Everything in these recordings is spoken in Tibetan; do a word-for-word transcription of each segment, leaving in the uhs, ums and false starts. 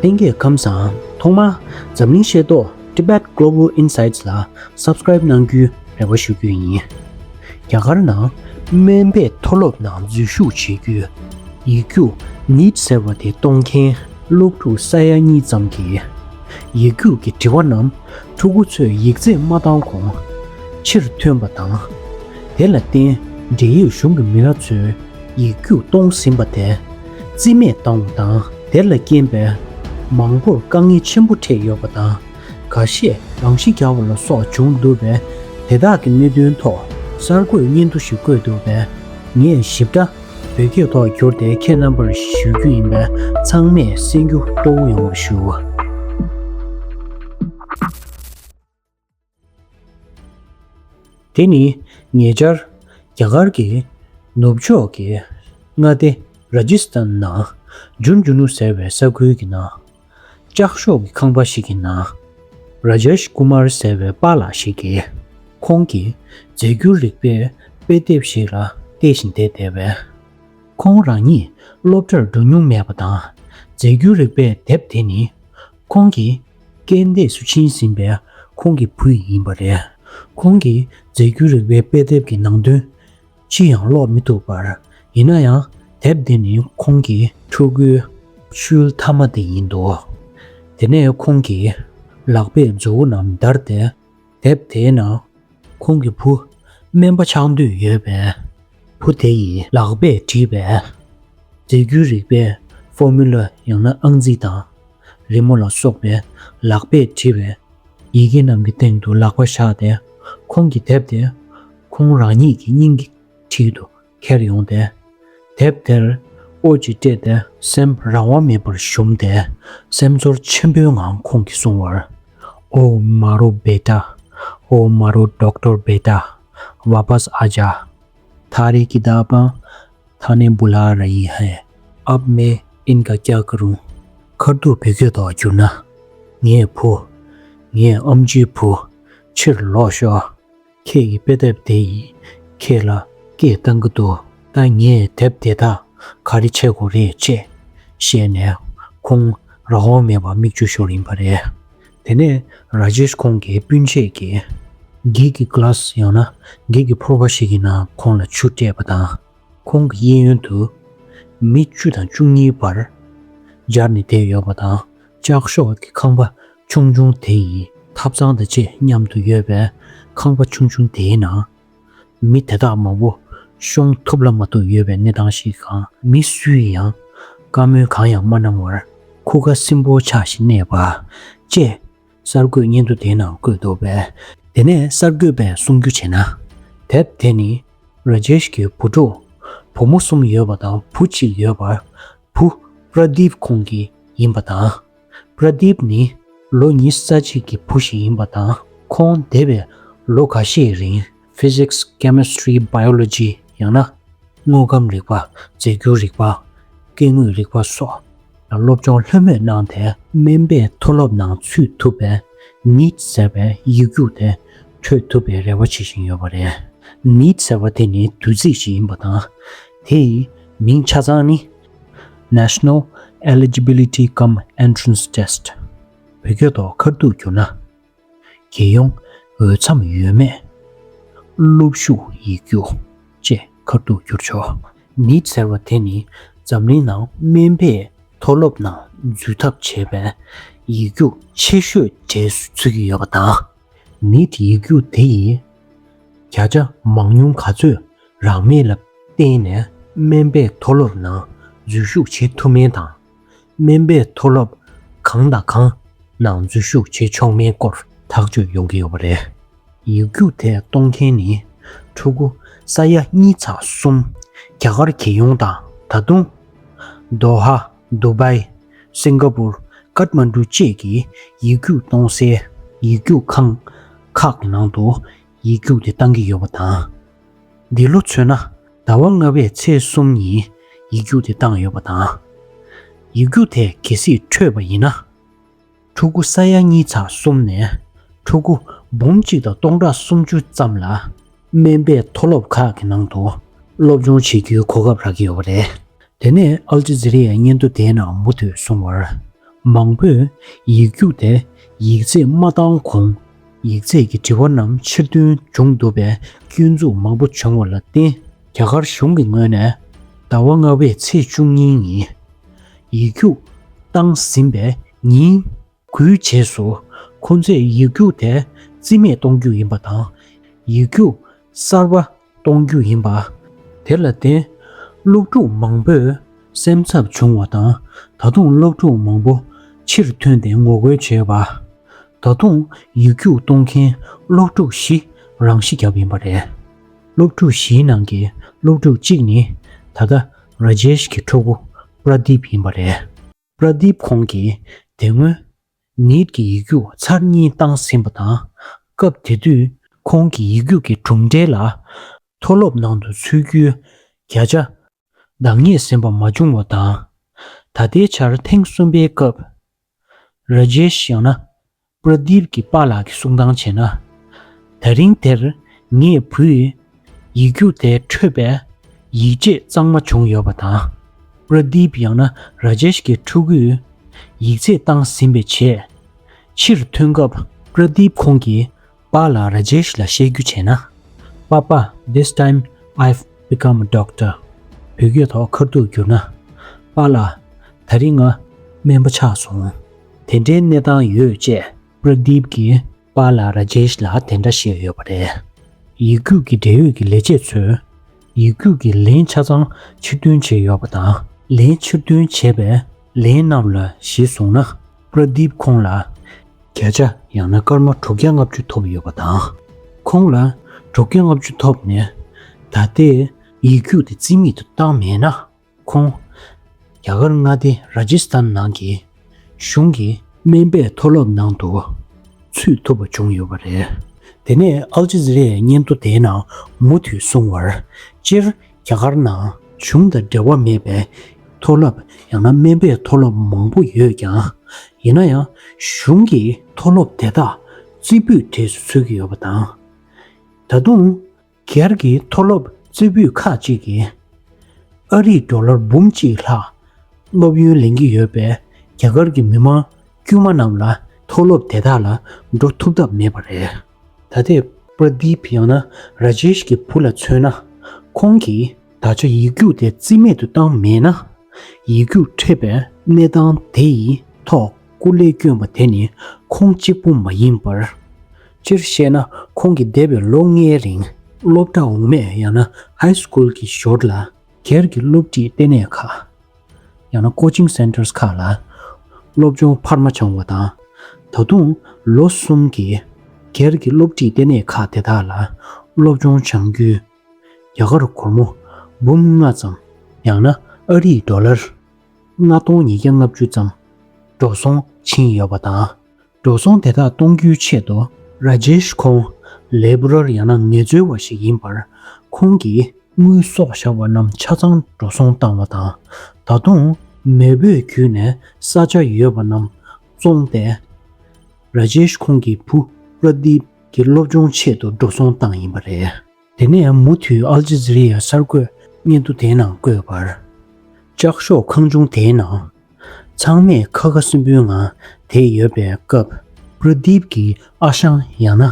ལྷན་རྒྱས་ཁམས་བཟང་། ཐོག་མར་འཛམ་གླིང་ཤེས་རྟོགས་Tibet Global Insights ལ་Subscribe གནང་རྒྱུའི་རེ་བ་ཞུ་རྒྱུ་ཡིན། རྒྱ་གར་ནང་སྨན་པའི་མཐོ་སློབ་ནང་འཛུལ་ཞུགས་བྱེད་རྒྱུའི་ཡིག་རྒྱུགས་ནིཊ་ཟེར་བ་དེ་གཏོང་མཁན་སློབ་ཕྲུག་ས་ཡ་གཉིས་ཙམ་གྱིས། ཡིག་རྒྱུགས་ཀྱི་དྲི་བ་རྣམས་ཕྲུ་གུ་ཚོས་ཡིག་ཚད་མ་བཏང་གོང་ཕྱིར་ཐོན་པ་དང་། དེ་ལ་བརྟེན་འབྲེལ་ཡོད་གཞུང་གི་མི་སྣ་ཚོས་ཡིག་རྒྱུགས་གཏོང་ཟིན་པ་དེ་རྩིས་མེད་བཏང་བ་དང་། དེ་ལ་རྐྱེན་པས་མང་པོར་དཀའ་ངལ་ཆེན་པོ་འཕྲད་ཡོད་པ་དང་། འགའ་ཤས་རང་ཤི་བརྒྱབ་པ་ལ་སོགས་བྱུང་འདུག་པས། དེ་དག་གི་གནད་དོན་ཐོག་གསར་འགོད་སྙན་ཐོ་ཞིག་བཀོད་འདུག་པས། ངས་ཞིབ་ཕྲ་བོད་སྐད་ཐོག་བསྒྱུར་ཏེ་ཁྱེད་རྣམ་པར་ཞུ་རྒྱུ་ཡིན་པས། ཚང་མས་གསན་རྒྱུ་སྤྲོ་བོ་ཡོང་བར་ཞུ། དེ་ནི་ཉེ་ཆར་རྒྱ་གར་གྱི་ནུབ་ཕྱོགས་ཀྱི་མངའ་སྡེ་ར་ཇི་སི་ཐན་ནང་ཇུན་ཇུ་ནུ་ཟེར་བའི་ས་ཁུལ་གྱི་ནང་། ལྕགས་ཤོག་གི་ཁང་པ་ཞིག་གི་ནང་ར་ཇེཤ་ཀུ་མར་ཟེར་བའི་པཱ་ལགས་ཤིག་གིས། ཁོང་གིས་རྫས་འགྱུར་རིག་པའི་དཔེ་དེབ་ཞིག་ལ་བལྟས་ཤིང་བསྡད་བསྡད་པས། ཁོང་རང་ཉིད་སློབ་གྲྭར་འགྲོ་མྱོང་མེད་པ་དང་། རྫས་འགྱུར་རིག་པའི་དེབ་དེ་ནི་ཁོང་གིས་རྐྱེན་འདས་སུ་ཕྱིན་ཟིན་པའི་ཁོང་གི་བུ་ཡིན་པ་རེད། ཁོང་གིས་རྫས་འགྱུར་རིག་པའི་དཔེ་དེབ་ཀྱི་ནང་དོན་ཅི་ཡང་ཀློག་མི་ཐུབ་པར། ཡིན་ན་ཡང་དེབ་འདི་ནི་ཁོང་གི་ཕྲུ་གུའི་ཤུལ་མཐའ་མ་དེ་ཡིན་འདུག་དེ་ནས་ཁོང་གིས་ལག་པས་མཛུ་གུ་རྣམས་བརྡར་ཏེ། དེབ་དེའི་ནང་ཁོང་གི་བུ་སྨན་པ་ཆགས་འདོད་ཡོད་པས། བུ་དེ་ཡིས་ལག་པས་བྲིས་པའི་རྫས་འགྱུར་རིག་པའི་ཕོར་མུ་ལ་ཡང་ན་ཨང་རྩིས་དང་རི་མོ་ལ་སོགས་པའི་ལག་པས་བྲིས་པའི་ཡི་གེ་རྣམས་ཀྱི་སྟེང་དུ་ལག་པ་བཞག་སྟེ། ཁོང་གི་དེབ་དེ་ཁོང་རང་ཉིད་ཀྱི་སྙིང་གི་འཁྲིས་སུ་འཁྱེར་ཡོང་སྟེ། དེབ་དེར་ཨོ་ཅིག་སྤྲད་དེ་སེམས་རང་དབང་མེད་པར་ཞུམ་སྟེ། སེམས་ཚོར་ཆེན་པོའི་ངང་ཁོང་གིས་གསུང་བར། او مارو بیٹا، او مارو ڈاکٹر بیٹا، واپس آ جا۔ تھاری کتاباں تھانے بلا رہی ہیں، اب میں ان کا کیا کروں؟ ཁ་ཐུག་བོད་སྐད་ཐོག་བསྒྱུར་ན། ངའི་བུ། ངའི་ཨམ་ཆིའི་བུ། ཕྱིར་ལོག་ཤོག་ཁྱེད་ཀྱི་དཔེ་དེབ་དེ་ཡིས་ཁྱེད་ལ་སྐད་བཏང་གི་འདུག་ད་ངས་དེབ་དེ་དག་ག་རེ་བྱེད་དགོས་རེད་ཅེས་བཤད་ནས། ཁོང་རང་དབང་མེད་པར་མིག་ཆུ་ཤོར་ཡིན་པ་རེད། དེ་ནས་ར་ཇེཤ་ཁོང་གི་སྤུན་མཆེད་ཀྱིས་འགྱིག་གི་གི་ལཱ་སི་ཡང་ན་འགྱིག་གི་ཕོར་པ་ཞིག་གི་ནང་ཁོང་ལ་ཆུ་སྤྲད་པ་དང་། ཁོང་གི་གཡས་གཡོན་དུ་མི་བཅུ་དང་བཅུ་གཉིས་བར་སྦྱར་ནས་བསྡད་ཡོད་པ་དང་། ལྕགས་ཤོག་གི་ཁང་པ་ཆུང་ཆུང་དེ་ཡི་ཐབ་ཚང་དང་བཅས་མཉམ་དུ་ཡོད་པས། ཁང་པ་ཆུང་ཆུང་དེའི་ནང་མི་དེ་དག་མང་པོ་ཤོང་ཐུབ་ལ་མ་ཐུབ་ཡོད་པའི་གནས་སྟངས་ཤིག་གམ། མི་སུས་ཡང་བཀའ་མོལ་གང་ཡང་མ་གནང་བར་ཁུག་ཁ་སིམ་པོ་ཆགས་ཤིང་གནས་པ་བཅས། གསར་འགོད་སྙན་ཐོ་དེའི་ནང་བཀོད་འདུག་པས། དེ་ནས་གསར་འགོད་པས་གསུང་རྒྱུ་བྱས་ན། དེབ་དེ་ནི་ར་ཇེཤ་གི་བུ་ཕྲུག་བུ་མོ་གསུམ་ཡོད་པ་དང་བུ་གཅིག་ཡོད་པར། བུ་པྲ་དིབ་ཁོང་གི་ཡིན་པ་དང་། པྲ་དིབ་ནི་ལོ་ཉི་ཤུ་རྩ་གཅིག་གི་བུ་ཞིག་ཡིན་པ་དང་། ཁོང་འདས་པའི་ལོ་འགའ་ཤས་རིང་ཕི་ཟིག་སི། ཀེ་མི་སི་ཊི་རི། བྷའི་ཡོ་ལོ་ཇི་ཡང་ན་དངོས་ཁམས་རིག་པ། རྫས་འགྱུར་རིག་པ། སྐྱེ་དངོས་རིག་པ་སོགས་ལ་སློབ་སྦྱོང་ལྷོད་མེད་གནང་སྟེ། སྨན་པའི་མཐོ་སློབ་ནང་ཚུད་ཐུབ་པའི་ནིཊ་ཟེར་བའི་ཡིག་རྒྱུགས་དེ་འཕྲོད་ཐུབ་པའི་རེ་བ་བྱེད་བཞིན་ཡོད་པ་རེད། ནིཊ་ཟེར་བ་དེ་ནི་བསྡུས་ཚིག་ཅིག་ཡིན་པ་དང་། དེ་ཡི་མིང་ཆ་ཚང་ནི་National Eligibility cum Entrance Test། བོད་སྐད་ཐོག་ཁ་ཐུག་བསྒྱུར་ན། རྒྱལ་ཡོངས་འོས་འཚམ་ཡོད་མེད་སློབ་ཞུགས་ཡིག་རྒྱུགས་ཅེས་ཁ་ཐུག་བསྒྱུར་ཆོག་ནིཊ་ཟེར་བ་དེ་ནི་འཛམ་གླིང་ནང་སྨན་པའི་མཐོ་སློབ་ནང་འཛུལ་ཐབས་བྱེད་པའི་ཡིག་རྒྱུགས་ཆེ་ཤོས་གྲས་སུ་ཚུད་ཀྱི་ཡོད་པ་དང་། ནིཊ་ཡིག་རྒྱུགས་དེ་ཡིས་བརྒྱ་ཆ་མང་ཉུང་ག་ཚོད་རག་མིན་ལ་བརྟེན་ནས་སྨན་པའི་མཐོ་སློབ་ནང་འཛུལ་ཞུགས་བྱེད་ཐུབ་མིན་དང་། སྨན་པའི་མཐོ་སློབ་གང་དང་གང་ནང་འཛུལ་ཞུགས་བྱེད་ཆོག་མིན་སྐོར་ཐག་གཅོད་ཡོང་གི་ཡོད་པ་རེད། ཡིག་རྒྱུགས་དེ་གཏོང་མཁན་ནི་ཕྲུ་གུ་ས་ཡ་གཉིས་ཚེག་གསུམ། རྒྱ་གར་རྒྱལ་ཡོངས་དང་། ད་དུང་དོ་ཧ། དུ་བྷའི། སིང་ག་པུར། ཀཏ་མན་ཌུ་བཅས་ཀྱི་ཡིག་རྒྱུགས་གཏོང་སའི་ཡིག་རྒྱུགས་ཁང་ཁག་གི་ནང་དུ་ཡིག་རྒྱུགས་དེ་བཏང་གི་ཡོད་པ་དང་། འདི་ལོ་མཚོན་ན་ཟླ་བ་ལྔ་པའི་ཚེས་གསུམ་ཉིན་ཡིག་རྒྱུགས་དེ་བཏང་ཡོད་པ་དང་། ཡིག་རྒྱུགས་དེ་གལ་སྲིད་འཕྲོད་པ་ཡིན་ན། ཕྲུ་གུ་ས་ཡ་གཉིས་ཚེག་གསུམ་ནས་ཕྲུ་གུ་འབུམ་གཅིག་དང་སྟོང་ཕྲག་སུམ་ཅུ་ཙམ་ལ་སྨན་པའི་མཐོ་སློབ་ཁག་གི་ནང་དུ་སློབ་སྦྱོང་བྱེད་རྒྱུའི་གོ་སྐབས་རག་གི་ཡོད་པ་རེད། དེ་ནས་ཨལ་ཇི་ཛི་རི་ཡའི་སྙན་ཐོ་དེའི་ནང་མུ་མཐུད་གསུངས་པར། མང་པོས་ཡིག་རྒྱུགས་དེ་ཡིག་ཚད་མ་བཏང་གོང་ཡིག་ཚད་ཀྱི་དྲི་བ་རྣམས་ཕྱིར་ཐོན་བྱུང་འདུག་པའི་སྐྱོན་འཛུགས་མང་པོ་བྱུང་བ་ལ་བརྟེན། རྒྱ་གར་གཞུང་གི་ངོས་ནས་ཟླ་བ་ལྔ་པའི་ཚེས་བཅུ་གཉིས་ཉིན་ཡིག་རྒྱུགས་བཏང་ཟིན་པའི་ཉིན་དགུའི་རྗེས་སུ་ཁོང་ཚོས་ཡིག་རྒྱུགས་དེ་རྩིས་མེད་གཏོང་རྒྱུ་ཡིན་པ་དང་། ཡིག་རྒྱུགས་གསར་པ་གཏོང་རྒྱུ་ཡིན་པ། དེ་ལ་བརྟེན། སློབ་ཕྲུག་མང་པོས་སེམས་འཚབ་བྱུང་བ་དང་། ད་དུང་སློབ་ཕྲུག་མང་པོ་ཕྱིར་ཐོན་ཏེ་ངོ་རྒོལ་བྱས་པ། ད་དུང་ཡིག་རྒྱུགས་གཏོང་མཁན་སློབ་ཕྲུག་བཞི་རང་ཤི་བརྒྱབ་ཡིན་པ་རེད། སློབ་ཕྲུག་བཞིའི་ནང་གི་སློབ་ཕྲུག་གཅིག་ནི་ད་ལྟ་ར་ཇེཤ་གི་ཕྲུ་གུ་པྲ་དིབ་ཡིན་པ་རེད། པྲ་དིབ་ཁོང་གིས་དེ་སྔོན་ནིཊ་ཀྱི་ཡིག་རྒྱུགས་ཚར་གཉིས་བཏང་ཟིན་པ་དང་། སྐབས་དེ་དུས་ཁོང་གི་ཡིག་རྒྱུགས་ཀྱི་གྲུབ་འབྲས་ལ་མཐོ་སློབ་ནང་དུ་ཚུད་རྒྱུའི་བརྒྱ་ཆ་འདང་ངེས་ཟིན་པ་མ་བྱུང་བ་དང་། ད་ལྟའི་ཆར་ཐེངས་གསུམ་པའི་སྐབས། ར་ཇེཤ་ཡང་ན་པྲ་དིབ་ཀྱི་པཱ་ལགས་ཀྱིས་གསུང་སྟངས་བྱས་ན། ད་རིང་དེར་ངའི་བུས་ཡིག་རྒྱུགས་དེ་འཕྲོད་པའི་ཡིད་ཆེས་གཙང་མ་བྱུང་ཡོད་པ་དང་། པྲ་དིབ་ཡང་ན་ར་ཇེཤ་གི་ཕྲུ་གུས་ཡིག་ཚད་བཏང་ཟིན་པའི་རྗེས། ཕྱིར་ཐོན་སྐབས་པྲ་དིབ་ཁོང་གིས་པཱ་ལགས་ར་ཇེཤ་ལ་བཤད་རྒྱུ་བྱས་ན། Papa, this time I've become a doctor. བོད་སྐད་ཐོག་ཁ་ཐུག་བསྒྱུར་ན། པཱ་ལགས། ད་རིང་ང་སྨན་པ་ཆགས་སོང་། དེ་འདྲའི་གནས་སྟངས་ཡོད་ཅེས་པྲ་དིབ་ཀྱིས་པཱ་ལགས་ར་ཇེཤ་ལ་དེ་འདྲ་བཤད་ཡོད་པ་རེད། ཡིག་རྒྱུགས་ཀྱི་འབྲེལ་ཡོད་ཀྱི་ལས་བྱེད་ཚོས་ཡིག་རྒྱུགས་ཀྱི་ལན་ཆ་ཚང་ཕྱིར་འདོན་བྱས་ཡོད་པ་དང་། ལན་ཕྱིར་འདོན་བྱས་པའི་ལན་རྣམས་ལ་གཞི་བཟུང་ན། པྲ་དིབ་ཁོང་ལ་བརྒྱ་ཆ་ཡང་ན་སྐར་མ་དྲུག་བརྒྱ་ལྔ་བཅུ་ཐོབ་ཡོད་པ་དང་། ཁོང་ལ་དྲུག་བརྒྱ་ལྔ་བཅུ་ཐོབ་ནས་ད་ལྟའི་ཡིག་རྒྱུགས་དེ་རྩིས་མེད་དུ་བཏང་མེད་ན། ཁོང་རྒྱ་གར་མངའ་སྡེ་ར་ཇི་སི་ཐན་ནང་གི་གཞུང་གི་སྨན་པའི་མཐོ་སློབ་ནང་དུ་ཚུད་ཐུབ་པ་བྱུང་ཡོད་པ་རེད། དེ་ནས་ཨལ་ཇི་ཛི་རའི་སྙན་ཐོ་དེའི་ནང་མུ་མཐུད་གསུང་བར། སྤྱིར་རྒྱ་གར་ནང་གཞུང་དང་འབྲེལ་བ་མེད་པའི་མཐོ་སློབ་ཡང་ན་སྨན་པའི་མཐོ་སློབ་མང་པོ་ཡོད་ཀྱང་། ཡིན་ན་ཡང་གཞུང་གི་མཐོ་སློབ་དེ་དག་རྩིས་འབུལ་གྲས་སུ་ཚུད་ཀྱི་ཡོད་པ་དང་། ད་དུང་། སྒེར་གྱི་མཐོ་སློབ་རྩིས་འབུལ་ཁག་ཅིག་གིས་ཨ་རིའི་ཌོ་ལར་འབུམ་གཅིག་ལྷག་སློབ་ཡོན་ལེན་གྱི་ཡོད་པའི་རྒྱ་གར་གྱི་མི་མང་དཀྱུས་མ་རྣམས་ལ་མཐོ་སློབ་དེ་དག་ལ་འགྲོ་ཐུབ་ཐབས་མེད་པ་རེད། ད་ལྟའི་པྲ་དིབ་ཡང་ན་ར་ཇེཤ་གི་བུ་ལ་མཚོན་ན། ཁོང་གིས་ད་ཆ་ཡིག་རྒྱུགས་དེ་རྩིས་མེད་དུ་བཏང་མེད་ན། ཡིག་རྒྱུགས་འཕྲོད་པའི་གནས་སྟངས་དེ་ཡི་ཐོག་སྐུ་ལས་བསྐྱོན་པ་དེ་ནི་ཁོང་གཅིག་པུ་མ་ཡིན་པར། སྤྱིར་བཤད་ན་ཁོང་གིས་འདས་པའི་ལོ་ལྔའི་རིང་སློབ་གྲྭ་འོག་མའི་ཡང་ན་ཧའི་སི་ཀུལ་གྱི་ཞོར་ལ་སྒེར་གྱི་སློབ་ཁྲིད་ལྟེ་གནས་ཁག་ཡང་ན་ཀོ་ཆིང་སེན་ཊར་ཁག་ལ་སློབ་སྦྱོང་འཕར་མ་སྦྱངས་པ་དང་། ད་དུང་ལོ་གསུམ་གྱི་སྒེར་གྱི་སློབ་ཁྲིད་ལྟེ་གནས་ཁག་དེ་དག་ལ་སློབ་སྦྱོང་སྦྱང་རྒྱུའི་རྒྱ་གར་སྒོར་མོ་འབུམ་ལྔ་ཙམ་ཡང་ན་ཨ་རིའི་ཌོ་ལར་ལྔ་སྟོང་ཉིས་བརྒྱ་ལྔ་བཅུ་ཙམ་འགྲོ་སོང་ཕྱིན་ཡོད་པ་དང་། འགྲོ་སོང་དེ་དག་གཏོང་རྒྱུའི་ཆེད་དུ་ར་ཇེཤ་ཁོང་ལེ་བོ་རར་ཡང་ན་ངལ་རྩོལ་བ་ཞིག་ཡིན་པར། ཁོང་གིས་དངུལ་གསོག་བཞག་པ་རྣམས་ཆ་ཚང་འགྲོ་སོང་བཏང་བ་དང་། ད་དུང་མེས་པོས་བརྒྱུད་ནས་ས་ཆ་ཡོད་པ་རྣམས་བཙོངས་ཏེ། ར་ཇེཤ་ཁོང་གི་བུ་པྲ་དིབ་ཀྱི་སློབ་སྦྱོང་ཆེད་དུ་འགྲོ་སོང་བཏང་ཡིན་པ་རེད། དེ་ནས་མུ་མཐུད་ཨལ་ཇི་ཛི་རི་ཡའི་གསར་འགོད་སྙན་ཐོ་དེའི་ནང་བཀོད་པར། ལྕགས་ཤོག་ཁང་ཆུང་དེའི་ནང་ཚང་མས་ཁ་ཁ་སིམ་པོའི་ངང་བསྡད་ཡོད་པའི་སྐབས། པྲ་དིབ་ཀྱི་ཨ་ཞང་ཡང་ན་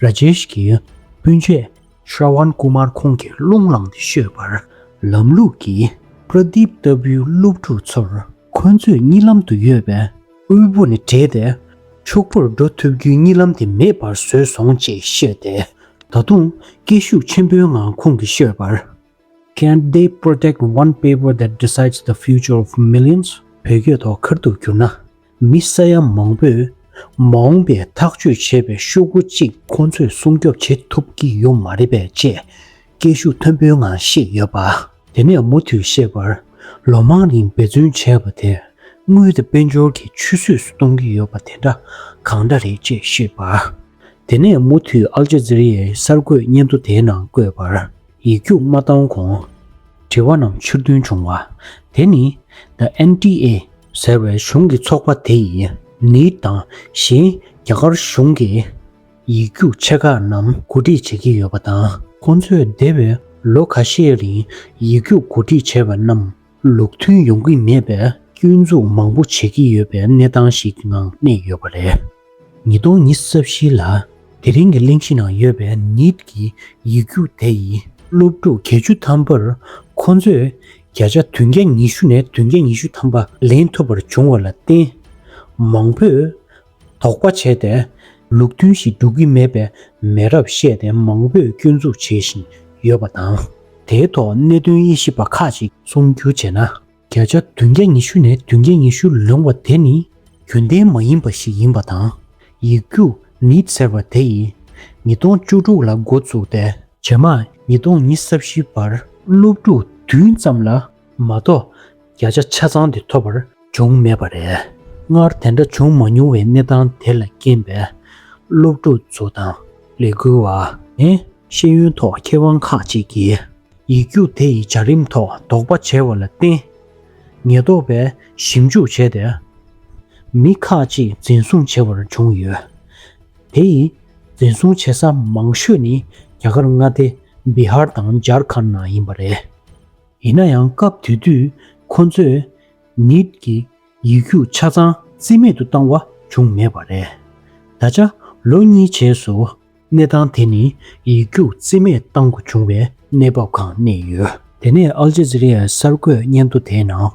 ར་ཇེཤ་གི་སྤུན་མཆེད་ཤྲ་ཝན་ཀུ་མར་ཁོང་གིས་རླུང་ལངས་ཏེ་ཤོད་པར། ལམ་ལུགས་ཀྱིས་པྲ་དིབ་ལྟ་བུའི་སློབ་ཕྲུག་ཚོར་ཁོ་ཚོའི་གཉིད་ལམ་དུ་ཡོད་པའི་དབུལ་པོ་ནས་བྲལ་ཏེ་ཕྱུག་པོར་འགྲོ་ཐུབ་རྒྱུའི་གཉིད་ལམ་དེ་མེད་པར་བཟོས་སོང་ཅེས་བཤད་དེ། ད་དུང་སྐད་ཤུགས་ཆེན་པོའི་ངང་ཁོང་གིས་ཤོད་པར། Can't they protect one paper that decides the future of millions? བོད་སྐད་ཐོག་ཁ་ཐུག་བསྒྱུར་ན། མི་ས་ཡ་མང་པོས་མ་འོངས་པའི་ཐག་གཅོད་བྱེད་པའི་ཤོག་གུ་གཅིག་ཁོང་ཚོས་སྲུང་སྐྱོབ་བྱེད་ཐུབ་ཀྱི་ཡོད་མ་རེད་པས་ཅེས་སྐད་ཤུགས་མཐོན་པོའི་ངང་བཤད་ཡོད་པ། དེ་ནས་མུ་མཐུད་བཤད་པར། ལོ་མང་རིང་འབད་བརྩོན་བྱས་པ་དེ་དངུལ་དང་དཔལ་འབྱོར་གྱི་ཆུད་ཟོས་སུ་གཏོང་གི་ཡོད་པ་དེ་འདྲ་གང་འདྲ་རེད་ཅེས་བཤད་པ། དེ་ནས་མུ་མཐུད་ཨལ་ཇི་ཛི་རི་ཡའི་གསར་འགོད་སྙན་ཐོ་དེའི་ནང་བཀོད་པར། ཡིག་རྒྱུགས་མ་བཏང་གོང་དྲི་བ་རྣམས་ཕྱིར་ཐོན་བྱུང་བ། དེ་ནི་The N T A ཟེར་བའི་གཞུང་གི་ཚོགས་པ་དེ་ཡིས་ནིཊ་དང་གཞན་རྒྱ་གར་གཞུང་གི་ཡིག་རྒྱུགས་ཆེ་ཁག་རྣམས་གོ་སྒྲིག་བྱེད་ཀྱི་ཡོད་པ་དང་། ཁོང་ཚོས་འདས་པའི་ལོ་ཁ་ཤས་རིང་ཡིག་རྒྱུགས་གོ་སྒྲིག་བྱས་པ་རྣམས་ལུགས་མཐུན་ཡོང་གི་མེད་པའི་ སྐྱོན་འཛུགས་མང་པོ་བྱེད་ཀྱི་ཡོད་པའི་གནས་སྟངས་ཤིག་ནང་གནས་ཡོད་པ་རེད། ཉིས་སྟོང་ཉི་ཤུ་རྩ་བཞི་ལ་དེ་རིང་གི་གླེང་གཞི་ནང་ཡོད་པའི་ནིཊ་གི་ཡིག་རྒྱུགས་དེ་ཡིས་སློབ་ཕྲུག་བརྒྱད་ཅུ་ཐམ་པར་ཁོ་ཚོས་བརྒྱ་ཆ་བདུན་བརྒྱ་ཉི་ཤུ་ནས་བདུན་བརྒྱ་ཉི་ཤུ་ཐམ་པ་ལེན་ཐུབ་པར་བྱུང་བ་ལ་བརྟེན། མང་པོས་དོགས་པ་བྱས་ཏེ། ལུགས་མཐུན་ཞིག་འགྲུབ་ཀྱི་མེད་པའི་མེད་རབས་བཤད་དེ་མང་པོས་སྐྱོན་འཛུགས་བྱེད་བཞིན་ཡོད་པ་དང་། དེའི་ཐོག་གནད་དོན་དབྱེ་ཞིབ་པ་ཁག་ཅིག་གསུང་རྒྱུ་བྱས་ན། བརྒྱ་ཆ་བདུན་བརྒྱ་ཉི་ཤུ་ནས་བདུན་བརྒྱ་ཉི་ཤུ་ལོན་པ་དེ་ནི་རྒྱུན་ལྡན་མ་ཡིན་པ་ཞིག་ཡིན་པ་དང་། ཡིག་རྒྱུགས་ནིཊ་ཟེར་བ་དེ་ཡིས་ཉིས་སྟོང་བཅུ་དྲུག་ལ་འགོ་བཙུགས་ཏེ། རྗེས་མ་ཉིས་སྟོང་ཉི་ཤུ་རྩ་བཞི་བར་སློབ་ཕྲུག་བདུན་ཙམ་ལ་མ་གཏོགས་བརྒྱ་ཆ་ཆ་ཚང་དེ་ཐོབ་པར་བྱུང་མེད་པ་རེད། སྔར་དེ་འདྲ་བྱུང་མ་མྱོང་བའི་གནས་སྟངས་དེ་ལ་རྐྱེན་པས་སློབ་ཕྲུག་ཚོ་དང་ལས་འགུལ་བ། ནས་ཤེས་ཡོན་ཐོག་མཁས་དབང་ཁག་ཅིག་གིས་ཡིག་རྒྱུགས་དེ་ཡི་བྱ་རིམ་ཐོག་དོགས་པ་བྱས་པ་ལ་བརྟེན། ཉེན་རྟོག་པས་ཞིབ་འཇུག་བྱས་ཏེ། མི་ཁག་ཅིག་འཛིན་བཟུང་བྱས་པར་བྱུང་ཡོད། དེ་ཡིས་འཛིན་བཟུང་བྱེད་ས་མང་ཤོས་ནི་རྒྱ་གར་མངའ་སྡེ་བི་ཧར་དང་ཇར་ཁན་ནང་ཡིན་པ་རེད། ཡིན་ན་ཡང་སྐབས་དེ་དུས་ཁོ་ཚོས་ནིཊ་གི་ཡིག་རྒྱུགས་ཆ་ཚང་རྩིས་མེད་དུ་བཏང་བ་བྱུང་མེད་པ་རེད། ད་ཆ་ལོ་གཉིས་རྗེས་སུ་གནས་སྟངས་དེ་ནི་ཡིག་རྒྱུགས་རྩིས་མེད་བཏང་དགོས་བྱུང་བའི་གནས་བབ་སྒང་གནས་ཡོད། དེ་ནས་ཨལ་ཇི་ཛི་རི་ཡའི་གསར་འགོད་སྙན་ཐོ་དེའི་ནང་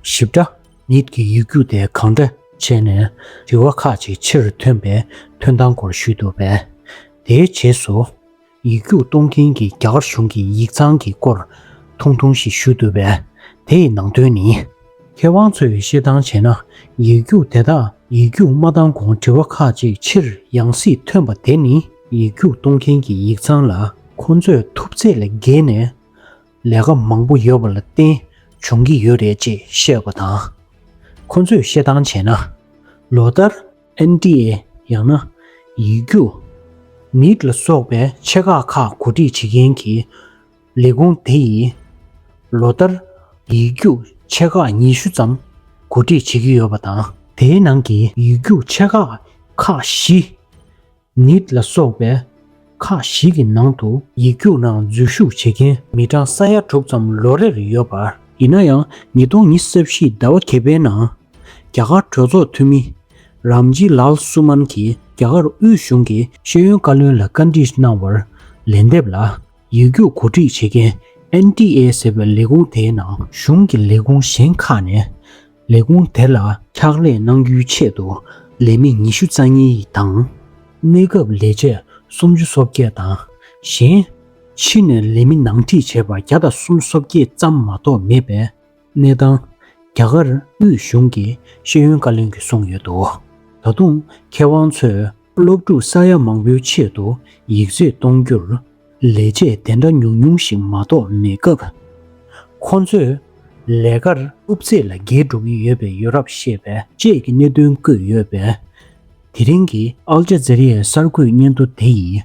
ཞིབ་ཕྲ་ནིཊ་གི་ཡིག་རྒྱུགས་དེ་གང་འདྲ་བྱས་ནས་དྲི་བ་ཁག་ཅིག་ཕྱིར་ཐོན་པའི་ཐོན་སྟངས་སྐོར་ཞུས་འདུག་པས། དེའི་རྗེས་སུ། ཡིག་རྒྱུགས་གཏོང་མཁན་གྱི་རྒྱ་གར་གཞུང་གི་ཡིག་ཚང་གི་སྐོར་ཐུང་ཐུང་ཞིག་ཞུ་འདུག་པས། དེ་ཡི་ནང་དོན་ནི། མཁས་དབང་ཚོས་བཤད་སྟངས་བྱས་ན། ཡིག་རྒྱུགས་དེ་དག་ཡིག་རྒྱུགས་མ་བཏང་གོང་དྲི་བ་ཁག་ཅིག་ཕྱིར་ཡང་སྲིད་ཐོན་པ་དེ་ནི། ཡིག་རྒྱུགས་གཏོང་མཁན་གྱི་ཡིག་ཚང་ལ་ཁོ་ཚོས་ཐུབ་ཚད་ལས་བརྒལ་ནས་ལས་ཀ་མང་པོ་ཡོད་པ་ལ་བརྟེན་བྱུང་གི་ཡོད་རེད་ཅེས་བཤད་པ་དང་། ཁོ་ཚོས་བཤད་སྟངས་བྱས་ན། ལོ་ལྟར། ཨེན་ཊི་ཨེ། ཡང་ན་ཡིག་རྒྱུགས། ནིཊ་ལ་སོགས་པའི་ཆེ་ཁག་ཁག་གོ་སྒྲིག་བྱེད་མཁན་གྱི་ལས་ཁུངས་དེ་ཡིས་ལོ་ལྟར་ཡིག་རྒྱུགས་ཆེ་ཁག་ཉི་ཤུ་ཙམ་གོ་སྒྲིག་བྱེད་ཀྱི་ཡོད་པ་དང་། དེའི་ནང་གི་ཡིག་རྒྱུགས་ཆེ་ཁག་ཁག་བཞི། ནིཊ་ལ་སོགས་པའི་ཁག་བཞི་གི་ནང་དུ་ཡིག་རྒྱུགས་ནང་འཛུལ་ཞུགས་བྱེད་མཁན་མི་གྲངས་ས་ཡ་དྲུག་ཙམ་ལོ་རེར་ཡོད་པ། ཡིན་ན་ཡང་ཉིས་སྟོང་ཉི་ཤུ་རྩ་བཞི་ཟླ་བ་བརྒྱད་པའི་ནང་། རྒྱ་གར་གྲོས་ཚོགས་འཐུས་མི་རམ་ཇི་ལཱལ་སུ་མན་གྱིས་རྒྱ་གར་དབུས་གཞུང་གི་ཤེས་ཡོན་བཀའ་བློན་ལ་བཀའ་འདྲི་གནང་བར་ལན་འདེབས་ལ། ཡིག་རྒྱུགས་གོ་སྒྲིག་བྱེད་མཁན་ཨེན་ཊི་ཨེ་ཟེར་བའི་ལས་ཁུངས་དེའི་ནང་གཞུང་གི་ལས་ཁུངས་གཞན་ཁག་ནས་ལས་ཁུངས་དེ་ལ་ཕྱག་ལས་གནང་རྒྱུའི་ཆེད་དུ་ལས་མི་ཉི་ཤུ་རྩ་གཉིས་དང་། གནས་སྐབས་ལས་བྱེད་སུམ་ཅུ་སོ་བརྒྱད་དང་། གཞན་ཕྱི་ནས་ལས་མི་ནང་ཁྲིད་བྱས་པ་བརྒྱ་དང་སུམ་ཅུ་སོ་བརྒྱད་ཙམ་མ་གཏོགས་མེད་པས། གནས་སྟངས། རྒྱ་གར་དབུས་གཞུང་གི་ཤེས་ཡོན་བཀའ་བློན་གྱིས་གསུངས་ཡོད་འདུག་ད་དུང་མཁས་དབང་ཚོས་སློབ་ཕྲུག་ས་ཡ་མང་པོའི་ཆེད་དུ་ཡིག་ཚད་གཏོང་རྒྱུར་ལས་བྱེད་དེ་འདྲ་ཉུང་ཉུང་ཞིག་མ་གཏོགས་མེད་སྐབས། ཁོང་ཚོས་ལས་ཀར་ཐུབ་ཚད་ལས་བརྒལ་འགྲོ་གི་ཡོད་པའི་ཡོད་རབས་བཤད་པའི་བཅས་ཀྱི་གནད་དོན་བཀོད་ཡོད་པས། དེ་རིང་གི་ཨལ་ཇི་ཛི་རི་ཡའི་གསར་འགོད་སྙན་ཐོ་དེ་ཡི་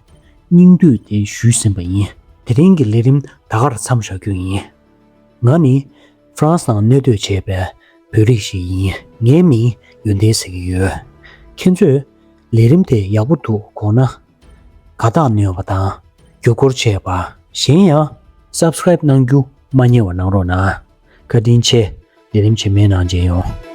སྙིང་བསྡུས་དེ་ཞུས་ཟིན་པ་ཡིན། དེ་རིང་གི་ལས་རིམ་ད་གར་མཚམས་བཞག་རྒྱུ་ཡིན། ང་ནི་ཧྥ་རན་སི་ནང་གནས་སྡོད་བྱས་པའི་བོད་རིགས་ཤིག་ཡིན། ངའི་མིང་ཡོན་ཏན་ཟེར་གྱི་ཡོད། ཁྱེད་ཚོས་ལས་རིམ་དེ་ཡག་པོ་འདུག་དགོངས་ན། དགའ་རྟགས་གནོན་པ་དང་བརྒྱུད་སྐུར་བྱས་པ། གཞན་ཡང་སབ་སི་ཀ་རེབ་གནང་རྒྱུ་མ་བསྙེལ་བ་གནང་རོགས་གནང་། བཀའ་དྲིན་ཆེ། ལས་རིམ་རྗེས་མའི་ནང་མཇལ་ཡོང་།